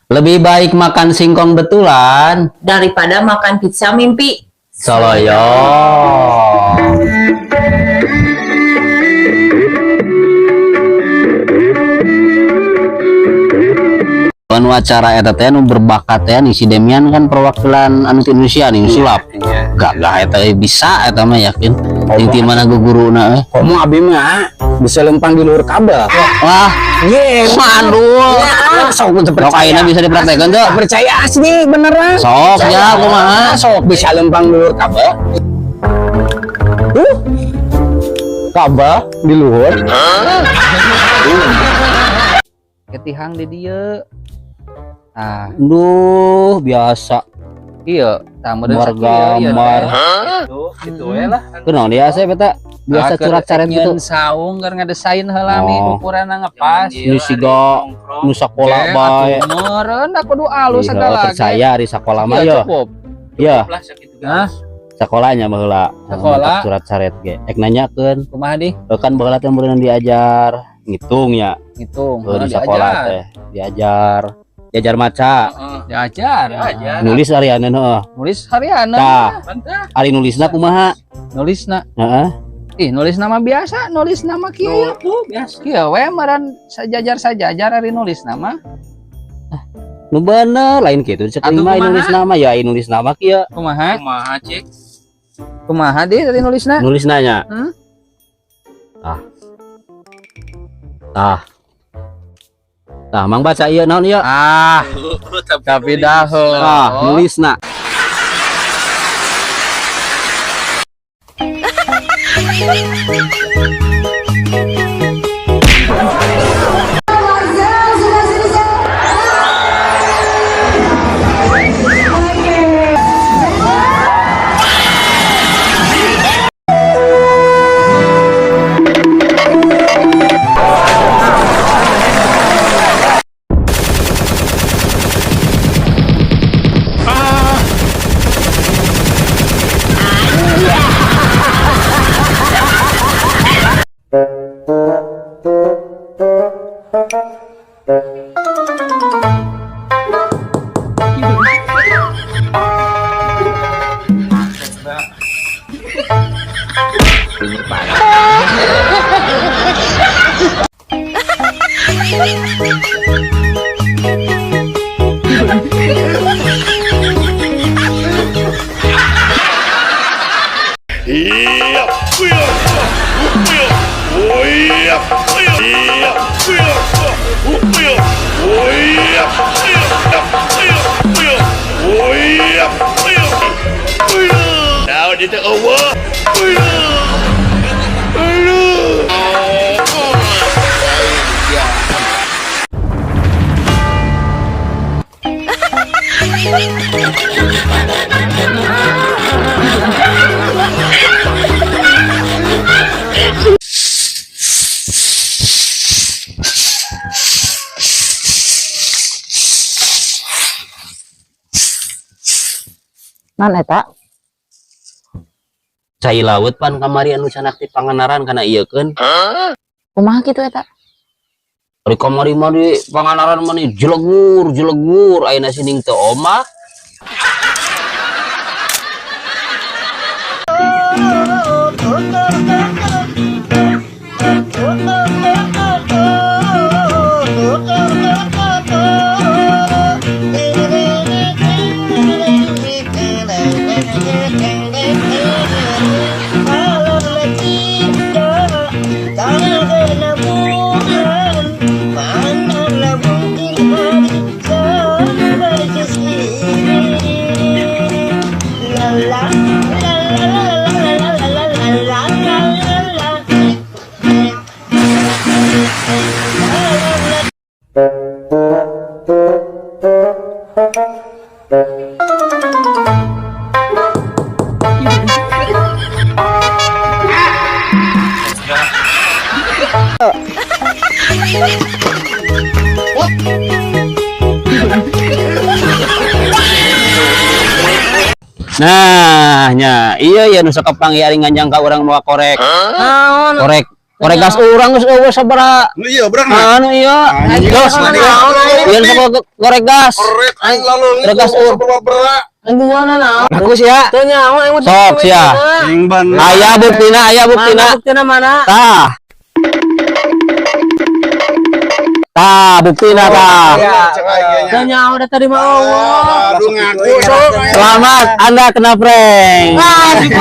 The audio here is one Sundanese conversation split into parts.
Lebih baik makan singkong betulan daripada makan pizza mimpi. Soloyo. Anu acara eta teh nu berbakat teh nih si Demian kan perwakilan anu ti Indonesia nih sulap. Gagah eta euy, bisa eta mah yakin. Ting ti mana guguruna euy. Komo abi mah bisa lempang di luhur kabel. Wah, Ye, mandul. Ya, sok teu Sok percaya. ayeuna bisa dipraktekeun teu? Percaya asli beneran. Sok ya kumaha? Sok bisa lempang di luhur kabel. Kabel di luhur. Ketihang di dieu. Ah, Duh, biasa. iya, tah meureun Gambar sakieu ieu gambar. teh. Gitu we lah. Kunaon dia asa eta? Biasa Ah, keur curat caret gitu. nyieun saung keur ngadesain heula mi Oh. ukuranna ngepas. Ini siga nu sakola Cek, bae. atuh meureun da kudu alus Iya, segala ge. percaya di sakola mah Iya, yo. cukup. Iya, Lah sakitu Hah? sekolahnya baheula. Sekolah. Surat caret ge. Ek nanyakeun, Kumaha di? Kan baheula teh meureun diajar ngitung ya. Ngitung. Heuh, di Heeh, sekolah diajar. teh diajar. Diajar maca, Diajar. Diajar. nulis harianeun heuh. Nulis harian. Tah, Mantap. ari nulisna kumaha? Nulisna. Heeh. Ih, nulis nama biasa, nulis nama kieu. Tuh biasa. Kieu we meureun sajajar-sajajar ari nulis nama. Nu bener lain kitu cek Atuh aing mah kumaha? nulis nama ya ai nulis nama kieu. Kumaha? Kumaha cek? Kumaha di tadi nulisna? Nulis nanya. Hmm? Ah. Tah. Tah, mang baca ieu naon ieu? Ah, tapi dah. Ah, nulisna. Now did the over. Non eta? Cai laut pan kamari anu canak ti Pangandaran kana ieu keun. Kumaha kitu eta? Ari kamari mah di Pangandaran mah nih jelegur jelegur ayeuna sining teu omak. Nah, nya, iya ya nu sok kapanggih ari nganjang ka urang mawa korek. Naon? Korek. Korek gas urang geus euweuh sabaraha. Nu iya berang nah. Anu iya. Anjing, Gas. Iya sok korek gas. Korek aing lalu Korek gas ur. berak. Gimana naon? Bagus ya. Teu nyaho aing mah. Sok sia. Aing bener. Aya buktina, aya buktina. Mana buktina mana? Tah. Tah, buktina tah. Cek aing ge nya. Teu nyaho da tadi mah euweuh. Aduh ngaku sok. Selamat, Anda kena prank. Ah, si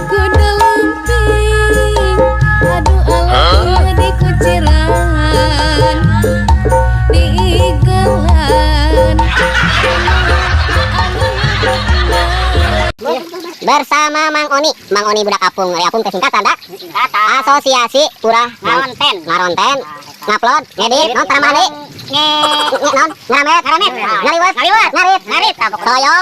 Kuda lumping, aduh alah di kuciran, di igelan. Bersama Mang Oni, Mang Oni budak apung, ari apung teh singkatan dak? Asosiasi Pura Ngaronten, Ngaronten, ngupload, ngedit, non tamah deui? Nge, non, ngaramet, ngaramet, ngaliwet, ngaliwet, ngarit, ngarit, toyo.